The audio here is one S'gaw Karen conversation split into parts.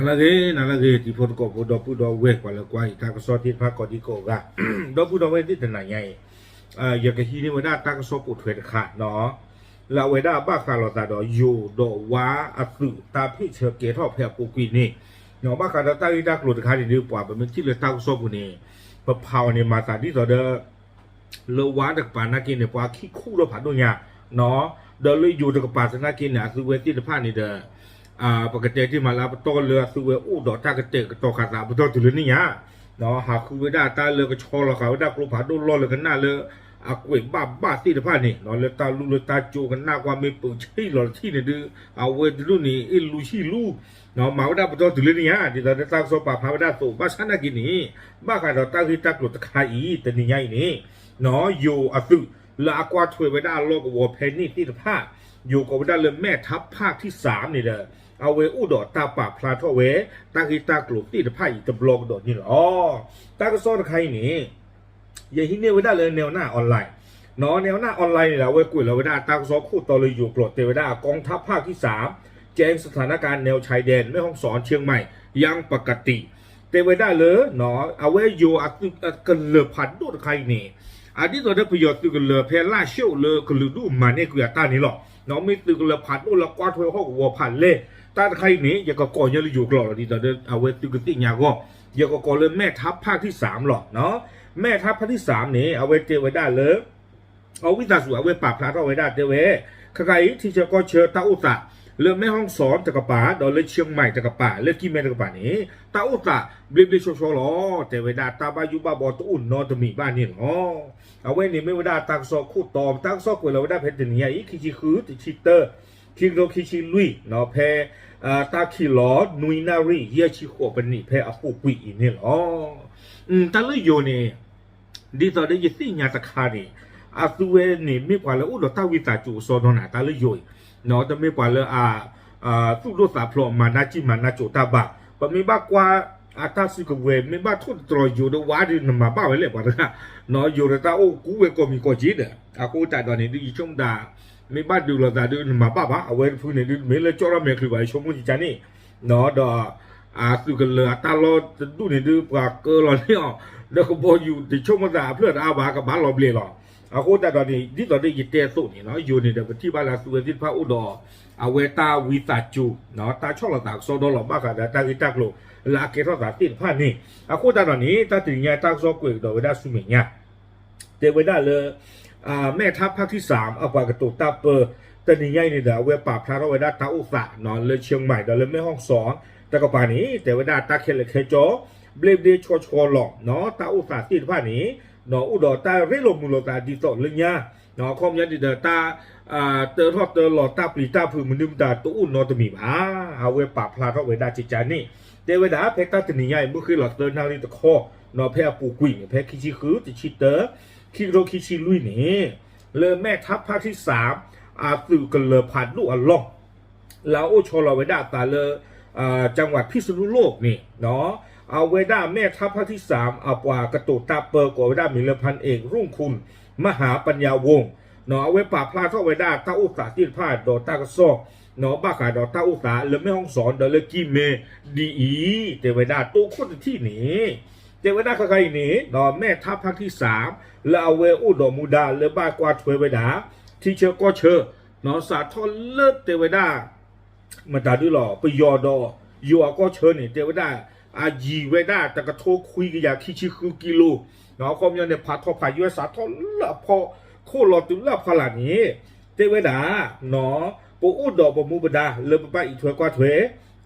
နၤလၢအဂ့ၤ နၤလၢအဂ့ၤ တံၤဖိသကိးဖိ ဒီပုၢ်ဒီဝဲၢ် ပှၤလၢကွၢ်အံၤတၢ်ကစီၣ်သ့ၣ်တဖၣ်ကိးဒံကိးဂၤ, ဒီပုၢ်ဒီဝဲၢ်သ့ၣ် တနၤညါအံၤ ယကဟံးန့ၢ်ဝဲဒၣ်တၢ်ကစီၣ်ပိာ်ထွဲတခါနီၤ, လၢအဝဲဒၣ်ဘၣ်ဃးလိာ်သးဒီးယိၤဒီးဝါအသုးတၢ်ဖ့ၣ်ဆၢကဲထီၣ်ဖဲအပူၤကွံာ်န့ၣ်, ဘၣ်ဃးဒီးတၢ်ဂ့ၢ်တၢ်ကျိၤတခါန့ၣ်ဒုး ပှၤပမ့ၢ်ထံၣ်လၢတၢ်ကစီၣ်ပူၤန့ၣ် ပဖးအီၤန့ၣ် မၤသးဒ်သိးဒီး လၢဝါတကပၤနာ်က့န့ၣ် ပှၤခံခူၣ်ထီၣ်ဖးဒိၣ်ညါ, ဒီးလၢယိၤတကပၤသနာ်က့န့ၣ် အသုဝဲသ့ၣ်တဖၣ်န့ၣ်ဒီး ပကတဲတ့ၢ်မးလၢအပတီၢ်လၢအသုဝဲအိၣ်ဒီးတၢ်ကတဲာ်ကတီၤဃာ်သးအပတီၢ်တုၤလၢန့ၣ်ညါ, ဟးဃုဝဲဒၣ်တၢ်လၢကဆီလီၤဃာ်ဝဲဒၣ်ကျိဖးဒိၣ်လီၢ်လၢကနၣ်လၢအကွဲးဘၣ်ဘၣ်သ့ၣ်တဖၣ်န့ၣ် လၢတၢ်လူၢ်လၢတၢ်ကၠိကနၣ်ကွၢ်မ့ၢ်ပၢၤဆံၣ်လီၤတထံၣ်န့ၣ်ဒုး အဝဲတဒူၣ်န့ၣ် အ့ၣ်လူဆံၣ်လူ မၤဝဲဒၣ်ပတီၢ်တုၤလၢန့ၣ်ညါ ဒ်သိးဒီးတၢ်ကစီၣ်ပာ်ဖျါဝဲဒၣ်အသိး ဘၣ်ဆၣ်နာ်က့န့ၣ် ဘၣ်ဃးဒီးတၢ်ဂ့ၢ်တၢ်ကျိၤတခါအံၤ တနံၤညါအံၤန့ၣ် ယိၤအသုး လၢအကွၢ်ထွဲဝဲဒၣ်အလီၢ်ကဝီၤဖဲန့ၣ်သ့ၣ်တဖၣ် ယိၤကိးဝဲဒၣ်လၢ แม่ทัพภาคที่สาม န့ၣ်ဒီး အဝဲအိၣ်ဒီးတၢ်ပာ်ဖျါထီၣ်ဝဲ တၢ်ဂ့ၢ်တၢ်ကျိၤသ့ၣ်တဖၣ်အံၤတဘျီကဒီးန့ၣ်လီၤ. တၢ်ကစီၣ်တခါအံၤန့ၣ် ယဟံးန့ၢ်ဝဲဒၣ်လၢ แนวหน้าออนไลน์ แนวหน้าออนไลน์ န့ၣ်ဒီး အဝဲကွဲးလီၤဝဲဒၣ်အတၢ်ကစီၣ်ခိၣ်တီလၢယိၤကျိာ်တဲဝဲဒၣ် กองทัพภาคที่สาม แจ้งสถานการณ์แนวชายแดนแม่ฮ่องสอนเชียงใหม่ ยังปกติ တဲဝဲဒၣ်လၢ အဝဲယိၤအသုးကလၢၤဖးဒိၣ်တခါအံၤန့ၣ် အဒ်သိးဒီးပယီၤသုးကလၢၤဖဲလၢၢ်ၡိၣ်လၢကလုာ်ဒူၣ်မၤန့ၢ်ကွံာ်အတၢ်န့ၣ်လီၤ. မ့ၢ်သုးကလၢၤဖးဒိၣ်လၢကွၢ်ထွဲဟီၣ်ကဝီၤဖးလဲၢ် တၢ်တခါအံၤန့ၣ် ယကကိးညီလၢယိၤကျိာ်လီၤ ဒ်သိးဒီးအဝဲသုကသ့ၣ်ညါအဂီၢ် ယကကိးလၢ แม่ทัพภาคที่สาม လီၤ. แม่ทัพภาคที่สาม န့ၣ် အဝဲတဲဝဲဒၣ်လၢ အဝံသးစူၤ အဝဲပာ်ဖျါထီၣ်ဝဲဒၣ်တဲဝဲ ခဲခါအံၤ ထံဆၢကီၢ်ဆၢတၢ်အိၣ်သး လၢမဲၣ်ဟီၣ်စီၣ်တကပၤ ဒီးလၢဆံမၤတကပၤ လၢကံၢ်မဲတကပၤန့ၣ် တၢ်အိၣ်သးဘျ့ဘျ့ဆှီဆှီလီၤ. တဲဝဲဒၣ် တၢ်ဘၣ်ယိၣ်ဘၣ်ဘီတအိၣ်နီတမံၤဘၣ်န့ၣ်လီၤ. အဝဲန့ၣ်မ့ၢ်ဝဲဒၣ်တၢ်ကစီၣ်ခိၣ်တီ တၢ်ကစီၣ်ကွဲးလီၤဝဲဒၣ်ဖဲတနံၤညါအံၤ ခံဆံဃု တဆံတၢ ခံကထိခံဆံလွံၢ် ဖဲ တၢ်ခံးလီၤ နွံနၣ်ရံၣ် ယဲၢ်ဆံဃိးပနံး ဖဲအပူၤကွံာ်အံၤန့ၣ်လီၤ. တၢ်လၢယိၤန့ၣ် ဒ်သိးဒီးယသ့ၣ်ညါတခါန့ၣ် အသုဝဲန့ၣ် မ့ၢ်ပှၤလၢအိၣ်ဒီးတၢ်ဝံသးစူၤအစီဒီနၤ တၢ်လၢယိၤအံၤ တမ့ၢ်ပှၤလၢအ သူၣ်ဒိၣ်သးဖျိး မၤနၢ်ကံၢ်မၤနၢ်ကၠိတၢ်ဘၣ်. ပမ့ၢ်ဘၣ်ကွၢ်အတၢ်စုကဝဲၤ မ့ၢ်ဘၣ်ထိၣ်သတြီၤယိၤဒီးဝါဒီး နမၤဘၣ်ဝဲလဲၣ် ပှၤတဂၤ, ယိၤဒီးတၢ်အိၣ်ကူဝဲကိးမံၤကိးက့ဒီး အဃိသတးဒီးန့ၣ်ဒုး ယဆိကမိၣ်သး မ့ၢ်ဘၣ်ဒုးလိာ်သးဒုး နမၤဘၣ်ဘၣ်. အဝဲတဖုန့ၣ်ဒုး မ့ၢ်လၢကၠီထီၣ်မဲာ်ချုးဘၣ် ယဆိကမိၣ်ကကါန့ၣ် ဒီး အသုးကလၢၤအတၢ်လီၢ်တဒူၣ်န့ၣ်ဒုး ပှၤကၢလီၤန့ၢ်အီၤ ဒီးကဘီယူၤ တဆိကမိၣ်သးအဖျၢၣ်တအါဘၣ် ကဘၣ်လီၤဘျဲးလီၤ. အဃိသတးဒီးန့ၣ် ဒ်သိးဒီးယတဲအသိးန့ၣ်လီၤ ယိၤန့ၣ်ဒီး ပထံၣ်ဘၣ်လၢအသုဝဲသ့ၣ်တဖၣ်အိၣ်ဒီး အဝဲတၢ်ဝံသးစူၤ တၢ်ဆီၣ်လီၤသးကစီဒီလီၤ ဘၣ်ဃးဒီးတၢ်ဂ့ၢ်တၢ်ကျိၤ လၢအကဲထီၣ်သးသ့ၣ်တဖၣ်န့ၣ် အဃိသတးဒီးန့ၣ် တၢ်တနံၤညါတၢ်ကစီၣ်ကွဲးကဒီးဝဲဒၣ်ဆူမဲာ်ညါ တဲဝဲဒၣ်လၢ แม่ทัพภาคที่สาม အပှၤကတိၤတၢ်ပၢ တနံၤညါအံၤန့ၣ်ဒီး အဝဲပာ်ဖျါထီၣ်ဝဲဒၣ်တၢ်အိၣ်သး လၢဆံမၤဒီးလၢမဲၣ်ဟီၣ်စီၣ် တကပၤန့ၣ် တဲဝဲဒၣ်တၢ်ခဲလၢာ်ခဲဆ့ ဘျ့ဘျ့ဆှီဆှီလီၤ. တၢ်အိၣ်သးသ့ၣ်တဖၣ်န့ၣ် အိၣ်ဒီးတၢ်ရ့လိာ်မုာ်လိာ်သးဒ်သိးလၢညါ အခီပညီဒ်ဒီးတၢ် တၢထီၣ်တၢလီၤ တၢ်ပျံၤတၢ်ဖုး မနုၤမတၤတအိၣ်နီတမံၤဘၣ်. အဝဲပာ်ဖျါထီၣ်ဝဲဒၣ်ကကါန့ၣ် တဲဝဲဒၣ်ဖဲတၢ်တနံၤညါအံၤ မုၢ်ဃ့လီၤသၢနၣ်ရံၣ်တခီ ဖဲအပူၤကွံာ်န့ၣ် ဖဲခံဆံဃု တဆံတၢ ခံကထိခံဆံလွံၢ်န့ၣ် လၢ แม่ทัพภาคที่สาม အသုးကလၢၤဖးဒိၣ်အလီၢ် လၢအအိၣ်ဆီလီၤဝဲဒၣ်အသးလၢ จังหวัดพิษณุโลก န့ၣ် အဝဲဒၣ် แม่ทัพภาคที่สาม အပှၤကတိၤတၢ်ပၢကိးဝဲဒၣ်မံၤလၢ พันเอกรุ่งคุณ มหาปัญญาวงศ์ အဝဲပာ်ဖျါထီၣ်ဝဲဒၣ်တၢ်အိၣ်သးသ့ၣ်တဖၣ်ဒီးတၢ်ကစီၣ် ဘၣ်ဃးဒီးတၢ်အိၣ်သးလၢမဲၣ်ဟီၣ်စီၣ်ဒီးလၢကံၢ်မဲဒ်အံၤ တဲဝဲဒၣ်တိခိၣ်တထံၣ်န့ၣ် တဲဝဲဒၣ်ခဲခါအံၤန့ၣ် แม่ทัพภาคที่สาม လၢအဝဲအိၣ်ဒီးမူဒါလၢဘၣ်ကွၢ်ထွဲဝဲဒၣ် ထံဆၢကီၢ်ဆၢ စးထီၣ်လၢတဲဝဲဒၣ် မတၤဒုလီၤ ပယီၤဒီး ယိၤအကီၢ်ဆၢန့ၣ် တဲဝဲဒၣ် အယံၤဝဲဒၣ်တကထိခွံကယၤခံဆံဃုကံလိ အခီပညီန့ၣ် ဖးထီၣ်ဖးယွဲစးထီၣ်လၢအဖီခိၣ်လီၤတုၤလၢအဖီလာ်န့ၣ် တဲဝဲဒၣ် ပအိၣ်ဒီးပမူပဒါလၢပဘၣ်အံးထွဲကွၢ်ထွဲ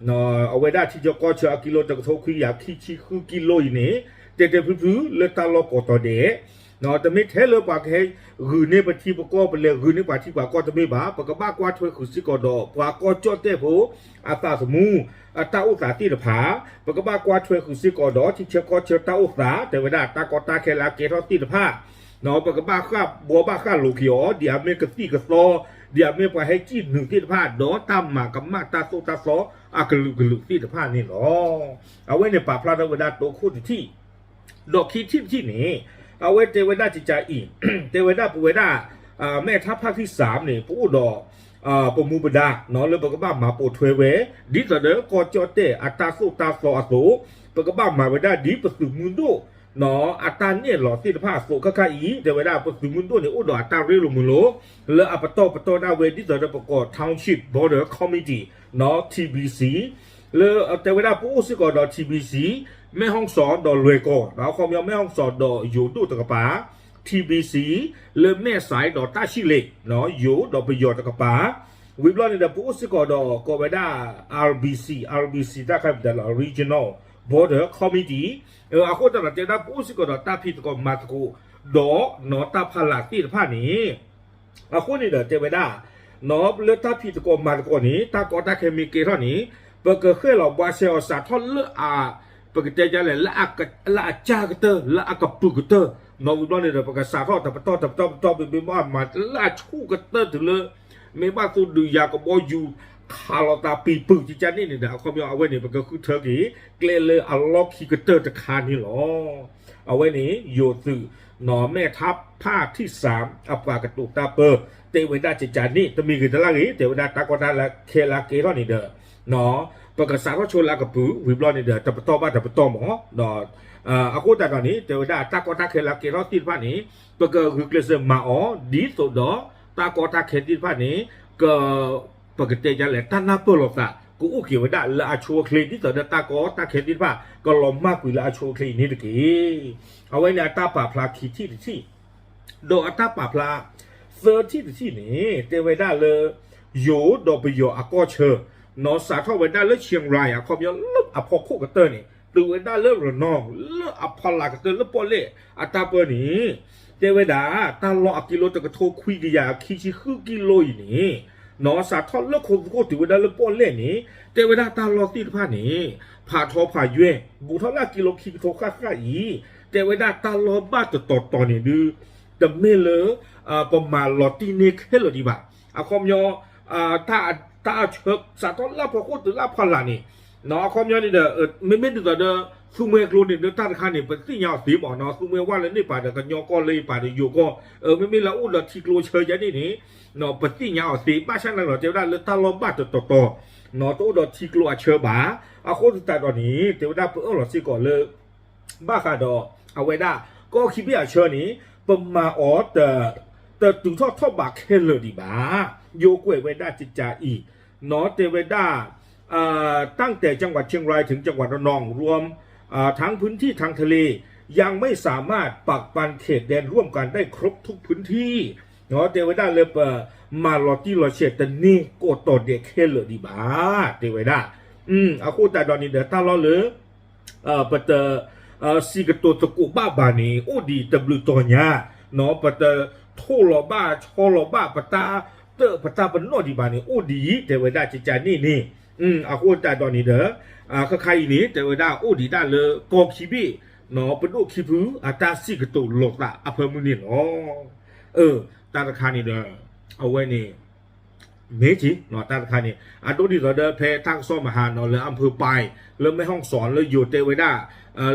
အဝဲဒၣ်ထံဆၢကီၢ်ဆၢအကံလိတကထိခွံကယၤခံဆံဃုကံလိအံၤန့ၣ် တဲတဲဖုဖုလၢတၢ်လီၢ်ကိးတီၤဒဲး တမ့ၢ်ထဲလၢပှၤကဟဲဂုာ်န့ၢ်ပထံပကီၢ် ပလဲၤဂုာ်န့ၢ်ပှၤထံပှၤကီၢ်တမ့ၢ်ဘၣ် ပကဘၣ်ကွၢ်ထွဲဃုာ်စ့ၢ်ကီးဒီး ပှၤကီၢ်ကၠီၣ်တဲၣ်ဖိ အသးသမူ အတၢ်အိၣ်သးသ့ၣ်တဖၣ် ပကဘၣ်ကွၢ်ထွဲဃုာ်စ့ၢ်ကီးဒီး ထံဆၢကီၢ်ဆၢတၢ်အိၣ်သး တဲဝဲဒၣ်တၢ်ကီတၢ်ခဲလၢအကဲထီၣ်သ့ၣ်တဖၣ် ပကဘၣ်ဃၣ်ဘှီဘၣ်ဃၣ်လိာ်က့ၤအီၤ ဒ်အမ့ၢ်ကသံၣ်ကသီ ဒ်အမ့ၢ်ပှၤဟဲစံၣ်နုာ်သ့ၣ်တဖၣ် ဒီးတၢ်မၤကမၣ်တၢ်သိၣ်တၢ်သီအကလုာ်ကလုာ်သ့ၣ်တဖၣ်န့ၣ်လီၤ. အဝဲန့ၣ်ပာ်ဖျါထီၣ်ဝဲဒၣ်တိခိၣ်တထံၣ် ဒီးခံထံၣ်တထံၣ်န့ၣ် အဝဲတဲဝဲဒၣ်ကကါအံၤ တဲဝဲဒၣ်ပဝဲဒၣ် แม่ทัพภาคที่สาม န့ၣ် ပအိၣ်ဒီး ပမူပဒါ လၢပကဘၣ်မၤပိာ်ထွဲဝဲ ဒ်သိးဒီးကီၢ်ကၠီၣ်တဲၣ်အတၢ်သိၣ်တၢ်သီအသိး, ပကဘၣ်မၤဝဲဒၣ်ဒ်ပသုးမုၢ်ဒိၣ် အတၢ်နဲၣ်လီၤသ့ၣ်တဖၣ်အသိး ခဲခါအံၤ တဲဝဲဒၣ်ပသုးမုၢ်ဒိၣ်န့ၣ် အိၣ်ဒီးအတၢ်ရ့လိာ်မုာ်လိာ် လၢအပတီၢ်ပတီၢ်ဒၣ်ဝဲ ဒ်သိးဒီးပကိး Township Border Committee နီၢ် T B C လၢတဲဝဲဒၣ်ပအိၣ်စ့ၢ်ကီးဒီး T B C မဲၣ်ဟီၣ်စီၣ်ဒီးလွဲၢ်ကီၢ် ဒီးအခီပညီမဲၣ်ဟီၣ်စီၣ်ဒီးယိၤဒိၣ်တကပၤ T B C လၢမဲၣ်စဲးဒီးတၢ်ဆံၣ်လ့ၣ် ယိၤဒီးပယီၤတကပၤ ဝံၤဘျီန့ၣ်ဒီး ပအိၣ်စ့ၢ်ကီးဒီးကိးဝဲဒၣ် R B C, RBC တၢ်ခါပတဲလီၤ Regional Border Committee အဃိသတးဒီး တဲဝဲဒၣ်ပအိၣ်စ့ၢ်ကီးဒီးတၢ်ဖံးသကိးမၤသကိး ဒီးနီၢ်တၢ်ဖီလာ်သ့ၣ်တဖၣ်န့ၣ် အဃိန့ၣ်ဒီးတဲဝဲဒၣ် လၢတၢ်ဖံးသကိးမၤသကိးန့ၣ် တၢ်ကီတၢ်ခဲမ့ၢ်ကဲထီၣ်န့ၣ် ပကဃဲၣ်လီၤဘှါဆဲးအီၤစးထီၣ်လၢအ ပကတဲဒ်လဲၣ် လၢအကစၢ်ကတၢၢ် လၢအကပုာ်ကတၢၢ် နီၢ်ဝံၤဘျီန့ၣ်ဒီး ပကစးထီၣ်တပတီၢ်တပတီၢ်ပတီၢ် ပမ့ၢ်ဘၣ်မၤလၢအဆူၣ်ကတၢၢ်တုၤလၢ မ့ၢ်ဘၣ်သူၣ်ဒုးယၤကဘီယူၤ ခးလိာ်သးပံာ်ပုာ်ကကန့ၣ်န့ၣ်ဒီး အခီပညီအဝဲန့ၣ် ပကဃုထၢက့ၤ ကျဲလၢအလီၢ်ခံကတၢၢ်တခါန့ၣ်လီၤ. အဝဲန့ၣ် ယိၤသုး နီၢ်မဲၣ်ထါဖၣ်ထံၣ်စၢ် အပှၤကတိၤတၢ်ပၢ တဲဝဲဒၣ်ကကန့ၣ် တမံၤဂ့ၤတလၢ်ဂ့ၤ တဲဝဲဒၣ်တၢ်ကီတၢ်ခဲလၢာ်ကဲထီၣ်န့ၣ်ဒီး ပကစးထီၣ်ဆိလၢအကပုာ် ဝံၤဘျီန့ၣ်ဒီး တပတီၢ်ဘၣ်တပတီၢ်မး ဒီး အဃိသတးဒီးန့ၣ် တဲဝဲဒၣ်တၢ်ကီတၢ်ခဲလၢာ်ကဲထီၣ်သ့ၣ်တဖၣ်န့ၣ် ပကဂုာ်ကျဲးစၢးမၤအီၤ ဒ်သိးဒီး တၢ်ကီတၢ်ခဲသ့ၣ်တဖၣ်န့ၣ် က ပကတဲဒ်လဲၣ် တၢ်နၢ်ပၢၢ်လိာ်သး ကအိၣ်က့ၤဝဲဒၣ်လၢအဆိအချ့ ဒ်သိးဒီးတၢ်ကီတၢ်ခဲသ့ၣ်တဖၣ် ကလီၤမၢ်ကွံာ်လၢအဆိအချ့အံၤန့ၣ်တက့ၢ်. အဝဲန့ၣ်အတၢ်ပာ်ဖျါခံထံၣ်တထံၣ် ဒီးအတၢ်ပာ်ဖျါ သၢထံၣ်တထံၣ်န့ၣ် တဲဝဲဒၣ်လၢ ယိၤဒီးပယီၤအကီၢ်ဆၢ နီၢ်စးထီၣ်ဝဲဒၣ်လၢ Chiang Rai အခီပညီလၢအဖီခိၣ်ကတၢၢ်န့ၣ် တုၤဝဲဒၣ်လၢ Reno လၢအဖီလာ်ကတၢၢ်လၢပီၣ်လဲၣ်အတၢ်ပၢန့ၣ် တဲဝဲဒၣ် တၢ်လီၢ်အကံလိတကထိခွံကယၤခံဆံဃုကံလိအံၤန့ၣ် နီၢ်စးထီၣ်လၢခိၣ်သကိးတုၤဝဲဒၣ်လၢပီၣ်လဲၣ်န့ၣ် တဲဝဲဒၣ်တၢ်လီၢ်သ့ၣ်တဖၣ်န့ၣ် ဖးထီဖးယွဲၢ် ဘူးထီၣ်လၢအကံလိခံကထိဃၣ်ဃၣ်အံၤ တဲဝဲဒၣ်တၢ်လီၢ်ဘၣ်တတီၤတီၤန့ၣ်ဒုး တမ့ၢ်လၢ ပမၤလီၤတံၢ်န့ၢ်ခဲလၢာ်ဒံးဘၣ်. အခီပညီ တၢ်အဆၢစးထီၣ်လၢအဖီခိၣ်တုၤလၢအဖီလာ်န့ၣ် အခီပညီန့ၣ်ဒီး မ့မ့ၢ်ဒ်သိးဒီး သူမှဲကျိန့ၣ်ဒီးတၢ်တခါန့ၣ် ပသ့ၣ်ညါအီၤသ့မး သူမှဲဝဲလၢန့ၣ်ပၤဒီး ကညီကီၢ်လၢယပၤဒီးယိၤကီၢ် မ့မ့ၢ်လၢအအိၣ်ဒီးထံကျိဆၢယါန့ၣ်န့ၣ် ပသ့ၣ်ညါအီၤသ့ ဘၣ်ဆၣ်နာ်က့ဒီး တဲဝဲဒၣ်လၢတၢ်လီၢ်ဘၣ်တတီၤတီၤ တအိၣ်ဒီးထံကျိအဆၢဘၣ်. အဃိသတးဒီးန့ၣ် တဲဝဲဒၣ်ပအၢၣ်လီၤစ့ၢ်ကီးလၢ ဘၣ်ဃးဒီး အဝဲဒၣ် ကီၢ်ခံဘ့ၣ်အဆၢန့ၣ် ပမၤအီၤ တတုၤထီၣ်ထီၣ်ဘးခဲလၢာ်ဒံးဘၣ်. ယိၤကွဲးဝဲဒၣ်ကကအံၤ နီၢ်တဲဝဲဒၣ် ตั้งแต่จังหวัดเชียงรายถึงจังหวัดระนอง รวมทั้งพื้นที่ทางทะเล ยังไม่สามารถปักปันเขตแดนร่วมกันได้ครบทุกพื้นที่ တဲဝဲဒၣ်လၢပ မၤလီၤတံၢ်လီၤဆဲးတန့ၢ်ကိးတီၤဒဲးခဲလၢာ်ဒံးဘၣ် တဲဝဲဒၣ်. အဃိသတးဒီးန့ၣ်ဒီးတၢ်လီၢ်လၢ ပတ စံးကတိၤသကိးဘၣ်ဘၣ်န့ၣ် အိၣ်ဒံးတဘျုးတီၤညါ ပတထိၣ်လီၤဘၣ်ဆီလီၤဘၣ် ပတၢ်တၢၣ်ပတၢ်ပနီၣ်ဒံးဘၣ်န့ၣ် အိၣ်ဒံး တဲဝဲဒၣ်ကကန့ၣ်န့ၣ်. အဃိသတးဒီးန့ၣ်ဒီး ခဲခါအံၤန့ၣ် တဲဝဲဒၣ်အိၣ်ဒံးဒၣ်လၢကီၢ်ခံဘ့ၣ် ပဒိၣ်ခံဖု အတၢ်စံးကတိၤလိာ်သးအဖၢမုၢ်န့ၣ်လီၤ. တၢ်တခါန့ၣ်ဒီး အဝဲန့ၣ် မ့ၢ်က့ၤ တၢ်တခါန့ၣ် အဒိဒ်သိးဒီးဖဲတၢ်ကစီၣ်မဟါနီၤ လၢအဖၢပၢ် လၢမဲၣ်ဟီၣ်စီၣ် လၢယိၤတဲဝဲဒၣ်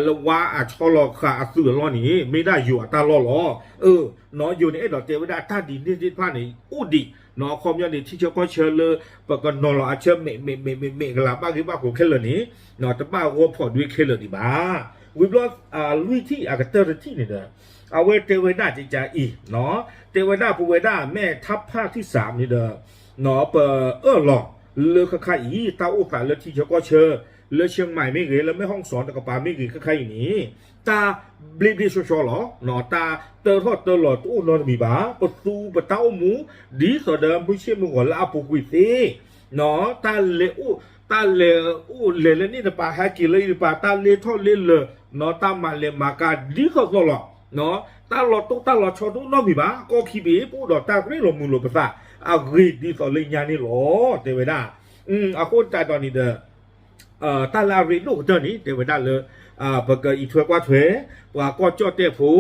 လၢဝါအဆီလီၤဃာ်အသုးအလီၢ်န့ၣ် မ့ၢ်ဒၣ်ယိၤအတၢ်လီၢ်လီၤ. နီၤယိၤန့ၣ်အဲၣ်ဒိးတဲဝဲဒၣ်တၢ်ဒ်န့ၣ်သ့ၣ်တဖၣ်န့ၣ် အိၣ်ဒံး နီၤအခီပညီန့ၣ် ထံဆၢကီၢ်ဆၢလၢ ပကနီၤလီၤအဆၢမဲာ်မဲာ်မဲာ်မဲာ်မဲာ်ကလၤဘၣ်ဂ့ၢ်ဘၣ်ကျိၤခဲလၢာ်န့ၣ် တဘၣ်ဂီၢ်ဖီၣ်ဒွဲခဲလၢာ်ဒံးဘၣ်. ဝံၤဘျီ လွံၢ်ထံၣ်အကတၢၢ်တထံၣ်န့ၣ်ဒီး အဝဲတဲဝဲဒၣ်ကကအံၤ တဲဝဲဒၣ်ပဝဲဒၣ်မဲၣ်ထါဖၣ်ထံၣ်စၢ်န့ၣ်ဒီး ပအၢၣ်လီၤလၢခဲခါအံၤ တၢ်အိၣ်သးလၢထံဆၢကီၢ်ဆၢ လၢ Chiang Mai မ့ၢ်ဂ့ၤ လၢမဲၣ်ဟီၣ်စီၣ်တကပၤမ့ၢ်ဂ့ၤ ခဲခါအံၤန့ၣ် တၢ်ဘျ့ဘျ့ဆှီဆှီလီၤ. တၢ်တၢထီၣ်တၢလီၤတအိၣ်နီတမံၤဘၣ်. ပသူပတၢ်အိၣ်မူ ဒ်သိးဒီးမုၢ်ဆ့ၣ်မုၢ်ဂီၤလၢအပူၤကွံာ်သ့ တၢ်လဲၤအိၣ် တၢ်လဲၤအိၣ်လဲၤလၢန့ၣ်တပၤ ဟဲက့ၤလၢအံၤတပၤ တၢ်လ့ထီၣ်လ့လၢာ် တၢ်မၤလဲၤမၤကၤဒ်သိးသိးလီၤ. တၢ်လီၤတိၢ်တၢ်လီၤဆီတအိၣ်နီတမံၤဘၣ်. ကီၢ်ခံဘ့ၣ် ပအိၣ်ဒီးတၢ်ရ့လိာ်မုာ်လိာ်ပသး အဂ့ၢ်ဒ်သိးလၢညါန့ၣ်လီၤ တဲဝဲဒၣ်. အဃိသတးဒီးန့ၣ်ဒီး တၢ်လၢအရ့ဒိၣ်ကတၢၢ်န့ၣ် တဲဝဲဒၣ်လၢ ပကအံးထွဲကွၢ်ထွဲ ပှၤကီၢ်ကၠီၣ်တဲၣ်ဖိ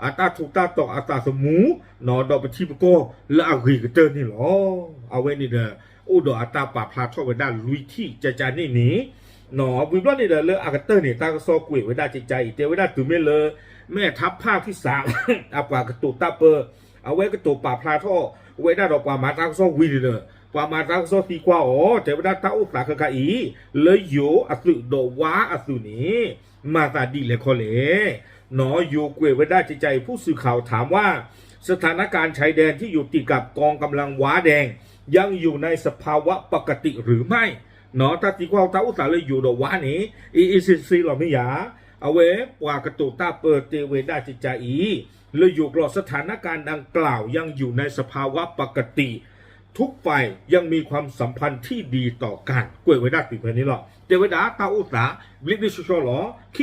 အတၢ်ထူးတၢ်တီၤအသးသမူ ဒီးပထံပကီၢ်လၢအဂ့ၤကတၢၢ်န့ၣ်လီၤ. အဝဲန့ၣ်ဒီး အိၣ်ဒီးအတၢ်ပာ်ဖျါထီၣ်ဝဲဒၣ်လွံၢ်ထံၣ်ကကန့ၣ်န့ၣ် ဝံၤဘျီန့ၣ်ဒီးလၢအကတၢၢ်န့ၣ် တၢ်ကစီၣ်ကွဲးဝဲဒၣ်ကကအံၤ တဲဝဲဒၣ်တုၤမ့ၢ်လၢ မဲၣ်ထါဖၣ်ထံၣ်စၢ် အပှၤကတိၤတၢ်ပၢ အဝဲကတိၤပာ်ဖျါထီၣ် ဝဲဒၣ်ဒီးပှၤမၤတၢ်ကစီၣ်ဝံၤန့ၣ်ဒီး ပှၤမၤတၢ်ကစီၣ်သံကွၢ်အီၤ တဲဝဲဒၣ်တၢ်အိၣ်သးခဲခါအံၤ လၢယိၤအသုးဒီးဝါအသုးန့ၣ် မၤသးဒ်လဲၣ်ခီလဲၣ်. နီၢ် ယိၤကွဲးဝဲဒၣ်ကကါအံၤ ผู้สื่อข่าวถามว่า สถานการณ์ชายแดนที่อยู่ติดกับกองกำลังว้าแดง ยังอยู่ในสภาวะปกติหรือไม่ နီၢ် တၢ်သံကွၢ်တၢ်အိၣ်သးလၢယိၤဒီးဝါန့ၣ် အ့ၣ်အ့ၣ်စ့စ့လီၤမ့ၢ်ယၤ အဝဲပှၤကတိၤတၢ်ပၢတဲဝဲဒၣ်ကကါအံၤ လၢယိၤကျိာ် สถานการณ์ดังกล่าวยังอยู่ในสภาวะปกติ ทุกฝ่ายยังมีความสัมพันธ์ที่ดีต่อกัน ကွဲးဝဲဒၣ်တုၤဖဲန့ၣ်လီၤ. တဲဝဲဒၣ်တၢ်အိၣ်သး ဘျ့ဘျ့ဆှီဆှီလီၤ.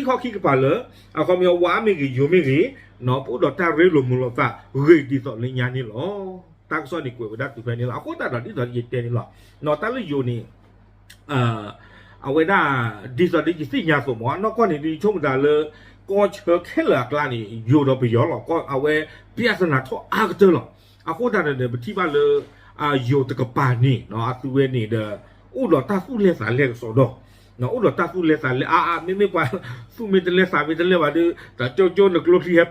ခံခီခံကပၤလၢ အခီပညီဝါမ့ၢ်ဂ့ၤ ယိၤမ့ၢ်ဂ့ၤ နီၢ် ပအိၣ်ဒီးတၢ်ရ့လိာ်မုာ်လိာ်သး ဂ့ၤဒ်သိးလၢညါန့ၣ်လီၤ. တၢ်ကစီၣ်န့ၣ်ကွဲးဝဲဒၣ်တုၤဖဲန့ၣ်လီၤ. အဃိသတးဒီးဒ်သိးယတဲန့ၣ်လီၤ. နီၢ် တၢ်လၢယိၤန့ၣ် အဝဲဒၣ် ဒ်သိးဒီးယသ့ၣ်ညါအသိးမ့ၢ် နီၢ်ကီၢ်န့ၣ် ဒ်ဆိကမိၣ်သးလၢ ကီၢ်ဆၢခဲလၢာ်အကျါန့ၣ် ယိၤဒီးပယီၤလီၤ. အဝဲ ပြဿနာ ထီၣ်အါကတၢၢ်လီၤ. အဃိသတးဒီး ပထံၣ်ဘၣ်လၢ ယိၤတကပၤန့ၣ် အသုဝဲန့ၣ်ဒီး အိၣ်ဒီးတၢ်သူၣ်လဲၤသးလဲၤကစီဒီ အိၣ်ဒီးတၢ်သူၣ်လဲၤသးလဲၤအါအါ မ့မ့ၢ်ပှၤသူၣ်မ့ၢ်တလဲၤသးမ့ၢ်တလဲၤဘၣ်ဒီး တၢ်ကၠိကၠိနကျိချံဟဲ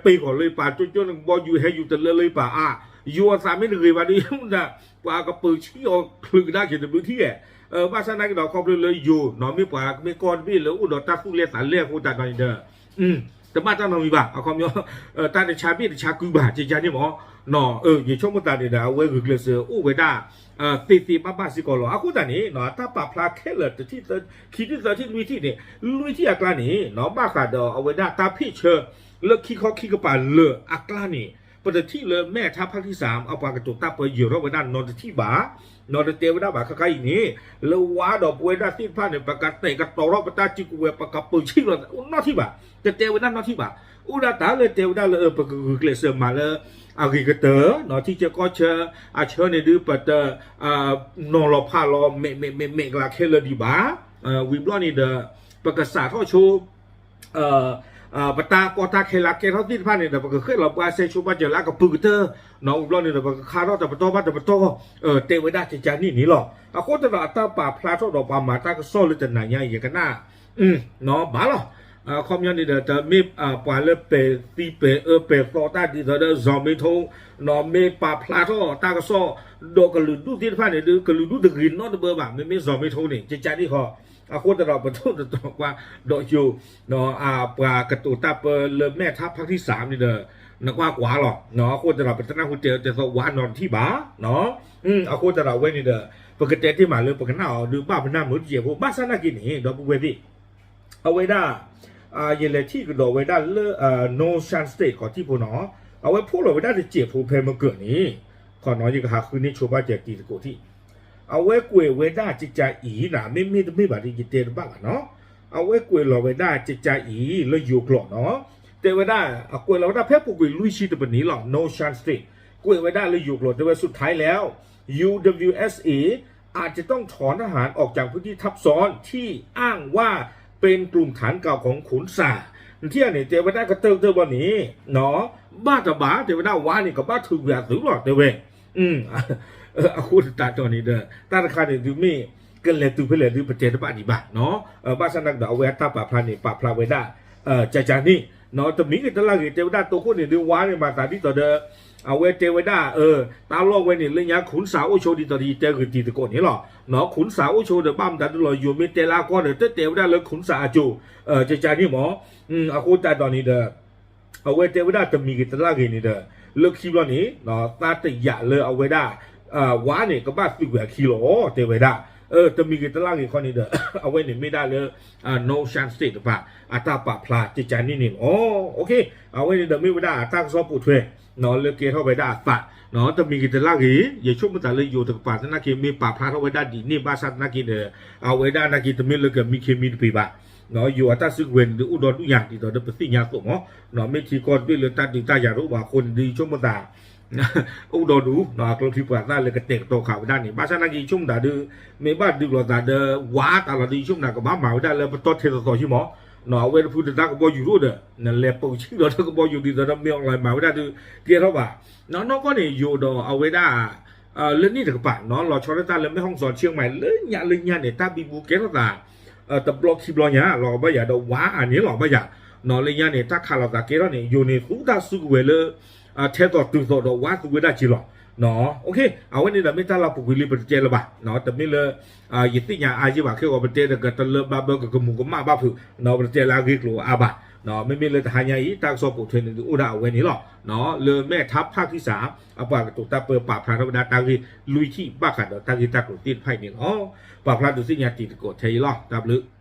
ပ့ၤဃီၤလၢပၢ် ကၠိကၠိနကဘီယူၤဟဲယူၤတလၢလၢပၢ်အါ ယိၤအသးမ့ၢ်တဂ့ၤဘၣ်ဒီး မတၤ ပှၤကပၢၤဆံးအီၤချုးကဒါက့ၤတဘျုးထံၣ်ဧဲ ဘၣ်ဆၣ်သနာ်က့ဒီး ခီဖျိလၢယိၤ နီၢ် မ့ၢ်ပှၤမ့ၢ်ကီၢ်တဘ့ၣ်လၢအိၣ်ဒီးတၢ်သူၣ်လဲၤသးလဲၤအဃိသတးဒီးန့ၣ်ဒီး တဘၣ်တၢ်နီတမံၤဘၣ် အခီပညီ တၢ်တဆါဘ့ၣ်တဆါကုဘၣ် ကကါန့ၣ်မ့ၢ် နီၢ် ယဆိကမိၣ်သးန့ၣ်ဒီး အဝဲဂုာ်ကျဲးစၢးအိၣ်ဝဲဒၣ် သ့သ့ဘၣ်ဘၣ်စ့ၢ်ကီးလီၤ. အဃိသတးန့ၣ် နီၢ် အတၢ်ပာ်ဖျါခဲလၢာ်တထံၣ်သၢ ခံထံၣ်သၢထံၣ်လွံၢ်ထံၣ်န့ၣ် လွံၢ်ထံၣ်အကျါန့ၣ် နီၢ် ဘၣ်ဃးဒီးအဝဲဒၣ်တၢ်ဖ့ၣ်ဆၢ လၢခံခီခံကပၤလၢာ်အကျါန့ၣ် ပတထံၣ်လၢ แม่ทัพภาคที่สาม အပှၤကတိၤတၢ်ပၢယၢၤထီၣ်ဝဲဒၣ်နီတထံၣ်ဘၣ် နီၢ် တတဲဝဲဒၣ်ဘၣ်ခဲခါအံၤန့ၣ် လၢဝါဒီးပဝဲဒၣ်သ့ၣ်တဖၣ်န့ၣ် ပကတဲာ်ကတီၤထီၣ်ပတၢ်စုကဝဲၤ ပကပၢၤဆံးလီၤ နီတထံၣ်ဘၣ် တတဲဝဲဒၣ်နီတထံၣ်ဘၣ်. အိၣ်ဒၣ်တၢ်လၢတဲဝဲဒၣ်လၢ ပကဂုာ်ကျဲးစၢးမၤလၢ အဂ့ၤကတၢၢ် နီၢ် ထံဆၢကီၢ်ဆၢ အဆၢန့ၣ်ဒုး ပတ နီၤလီၤဖးလီၤ မဲာ်မဲာ်မဲာ်မဲာ်ကလၤခဲလၢာ်ဒံးဘၣ်. ဝံၤဘျီန့ၣ်ဒီး ပကစးထီၣ်ဆိ ပတၢ်ကီတၢ်ခဲလၢကဲထီၣ်သ့ၣ်တဖၣ်န့ၣ်ဒီး ပကဃ့ၣ်လီၤပှၤစဲဆိပာ်စၢၤလၢအကပုာ်ကတၢၢ် နီၢ် ဝံၤဘျီန့ၣ်ဒီး ပကခါထီၣ်တပတီၢ်ဘၣ်တပတီၢ် တဲဝဲဒၣ်ကကါန့ၣ်န့ၣ်လီၤ. အဃိသတးဒီး အတၢ်ပာ်ဖျါထီၣ်ဒီးပှၤမၤတၢ်ကစီၣ်လၢတနၤညါအံၤ ယကနၣ် နီၢ် ဘၣ်လီၤ. အခီပညီန့ၣ်ဒီး တမ့ၢ်ပှၤလၢပဲာ်သံပဲာ်အၢပဲာ်သီတၢ်ဒ်သိးဒီး စီၤမ့ထိ နီၢ် မ့ၢ်ပာ်ဖျါထီၣ်တၢ်ကစီၣ် ဒီးကလုာ်ဒူၣ်သ့ၣ်တဖၣ်န့ၣ်ဒုး ကလုာ်ဒူၣ်တဂ့ၤနီတဘၢဘၣ် မ့မ့ၢ်စီၤမ့ထိန့ၣ် ကကါန့ၣ်ဃီ အဃိသတးဒီး ပထိၣ်သတြီၤကွၢ် ဒီးယိၤ ပှၤကတိၤတၢ်ပၢလၢ แม่ทัพภาคที่สาม န့ၣ်ဒီး နကွၢ်ကွၢ်လီၤ. အဃိသတးဒီး ပတနၢ်ဟူတဲတဲသီဝါနီတထံၣ်ဘၣ်. အဃိသတးဒီး အဝဲန့ၣ်ဒီး ပကတဲတ့ၢ်မးလၢ ပကနၣ်အီၤဒုးဘၣ်ပနၢ်မုာ်တစဲးဖိ ဘၣ်ဆၣ်နာ်က့န့ၣ် ဒီပုၢ်ဝဲၢ်သ့ၣ် အဝဲဒၣ် ယလဲၤထံၣ်ကဒီးဝဲဒၣ်လၢ North Shan State ခီၣ်ထံးဖိနီၤ အဝဲဖိးလီၤဝဲဒၣ်တစဲးဖိဖဲမကၢၢ်န့ၣ် ခီနီၤ ယကဟးဃုန့ၢ်ဆိပာ်စၢၤတံၤသကိးထံၣ် အဝဲကွဲးဝဲဒၣ်ကကါအံၤနၤ မ့မ့ၢ်တမ့ၢ်ဘၣ်ဒီး ယတဲတဘၣ်ဘၣ်နီၤ အဝဲကွဲးလီၤဝဲဒၣ်ကကါအံၤလၢယိၤကျိာ်နီၤ တဲဝဲဒၣ် အကွဲးလီၤဝဲဒၣ်ဖဲပူၤကွံာ်လွံၢ်ဆံတပနံးလီၤ North Shan State ကွဲးဝဲဒၣ်လၢယိၤကျိာ် တဲဝဲ สุดท้ายแล้ว ยูดับเบิลยูเอสเอ อาจจะต้องถอนทหารออกจากพื้นที่ทับซ้อนที่อ้างว่าเป็นกลุ่มฐานเก่าของขุนสา နထံၣ်န့ၣ် တဲဝဲဒၣ်ကတၢၢ်ကတၢၢ်ဘီန့ၣ် ဘၣ်တဘၣ် တဲဝဲဒၣ်ဝါန့ၣ် ကဘၣ်ထုးကွံာ်အသုးလီၤ တဲဝဲ အဃိသတးဒီးန့ၣ်ဒီး တၢ်တခါန့ၣ်ဒုးမ့ၢ် ကလဲၤတုၤဖဲလဲၣ်ဒုး ပတဲတဘၣ်ဒံးဘၣ်နီၤ ဘၣ်ဆၣ်သနာ်က့ဒီး အဝဲအတၢ်ပာ်ဖျါန့ၣ် ပာ်ဖျါဝဲဒၣ် ကကါန့ၣ်နီၤ တမံၤဂ့ၤတလၢ်ဂ့ၤ တဲဝဲဒၣ်တိခိၣ်န့ၣ်ဒုး ဝါန့ၣ်မၤသးဒ်သိးဒီး အဝဲတဲဝဲဒၣ် တၢ်လီၢ်ဝဲန့ၣ် လၢညါ ခုၣ်စၢ်အိၣ်ဆိ ဒ်သိးဒီးယတဲဂ့ၤတံၤသကိးန့ၣ်လီၤ နီၤ ခုၣ်စၢ်အိၣ်ဆိဒီး ဘၣ်မတၤဒုးလီၤ ယိၤမ့ၢ်တဲလၢအကီၢ်ဒီး တတဲဝဲဒၣ်လၢခုၣ်စၢ်အစိၤ ကကါန့ၣ်မ့ၢ် အဃိသတးဒီးန့ၣ်ဒီး အဝဲတဲဝဲဒၣ်တမံၤဂ့ၤတလၢ်ဂ့ၤန့ၣ်ဒီး လၢခံဘျီန့ၣ် သးတယာ်လၢအဝဲဒၣ် ဝါန့ၣ် ကဘၣ်သုးကွံာ်အခံလီၤ တဲဝဲဒၣ် တမံၤဂ့ၤတလၢ်ဂ့ၤခီန့ၣ်ဒီး အဝဲန့ၣ်မ့ၢ်ဒၣ်လၢ North Shan State တပၤ အတၢ်ပာ်ဖျါကကါန့ၣ်န့ၣ်လီၤ အဝဲန့ၣ်ဒီးမ့ၢ်ဝဲဒၣ်အတၢ်ကစီၣ်ပိာ်ထွဲ လၢကဲထီၣ်ဝဲဒၣ်အသး တမံၤဂ့ၤတလၢ်ဂ့ၤ ယဆိကမိၣ်သးလၢယိၤတကပၤသနာ်က့ မ့ၢ်ပာ်ဖျါထီၣ်ဝဲဒၣ်ဒ်န့ၣ် ဘၣ်ဆၣ်သနာ်က့ဒီး အဝဲဒၣ်သနာ်က့ တမ့ၢ်လၢကမံခ့မံတပ့ၤဘၣ် ယိၤအတၢ်စုကဝဲၤန့ၣ်ဒုး အိၣ်ဒီဒူၣ်ညါ ဒ်သိးဒီးပသ့ၣ်ညါအသိးမး မ့ၢ်ထံကီၢ်တဘ့ၣ်လၢတၢ်ဒုးတၢ်ယၤတအိၣ်ဘၣ်အဃိန့ၣ်ဒုး ယဆိကမိၣ်သး အိၣ်ဒီဒူၣ် အကျိချံပှၤသၣ်လၢကတဲာ်ကတီၤဃာ်ဝဲဒၣ်န့ၣ် ဘၣ်ဆၣ်သနာ်က့ ယဆိကမိၣ်သးဒုး မ့ၢ်ဘၣ်ဒုးလိာ်သးဒီး ဝါတၢ်လီၤဒုး ယဆိကမိၣ်သးကဘၣ်မၤဝဲဒၣ်လၢပတီၢ်ထဲသိးသိးယံမး အဝဲတဖုတဒါကဘီယူၤတအိၣ်ဒီး နလဲၤပၢၤဆံးဒီးတၢ်ကဘီယူၤဒ်သိးဒီး မ့ၢ်အီၣ်လဲၤမၤဝဲဒၣ်ဒုး ကဲထီၣ်ဘၣ် နီၢ်ကီၢ်န့ၣ် ယိၤဒီးအဝဲဒၣ် လၢန့ၣ်တကပၤနီၤ လီၤဆီဒၣ်တၢ်လၢ မဲၣ်ဟီၣ်စီ ဆံၣ်မဲၣ် လၢညါလၢညါန့ၣ် တၢ်ဘံဘူကဲထီၣ်သး တဘျီခံဘျီညါ လီၤဘၣ်ယၤဒီးဝါအန့ၣ်လီၤဘၣ်ယၤ နီၤလၢညါန့ၣ် တၢ်ခးလိာ်သးကဲထီၣ်န့ၣ် ယိၤန့ၣ်သူတၢ်စုကဝဲၤလၢ ထဲသိးတုၤသိးဒီးဝါသူဝဲဒၣ်က့ၤလီၤ အဝဲန့ၣ်ဒီးမ့ၢ်တၢ်လၢပူၤကွံာ်လံ ပတတဲလၢၤဘၣ်, တမ့ၢ်လၢ ယသ့ၣ်ညါအါယံာ်ဘၣ် ခဲဂီၤပတဲဒီးကတလၢဘၣ်ဘၢ ကကမူၤကမၣ်ဘၣ်ဖုး, ပတတဲလၢအဂ့ၢ်ကျိၤအါဘၣ်, မ့မ့ၢ်လၢတဟါညါအံၤ တၢ်ကစီၣ်ပိာ်ထွဲန့ၣ်ဒုးအိၣ်ဒၣ်အဝဲန့ၣ်လီၤ. လၢမဲၢ်ထါဖးခံစး အပှၤကတိၤတၢ်ပၢပာ်ဖျါထီၣ်ဝဲဒၣ်တၢ်ဂ့ၢ်လွံၢ်ထံၣ်ဘၣ်ဃးဒီးတၢ်ဂ့ၢ်တၢ်ကျိၤသ့ၣ်တဖၣ်အံၤန့ၣ်လီၤ. ပာ်ဖျါဒုးသ့ၣ်ညါတံၤသကိးထဲအံၤလီၤ. တၢ်ဘျုး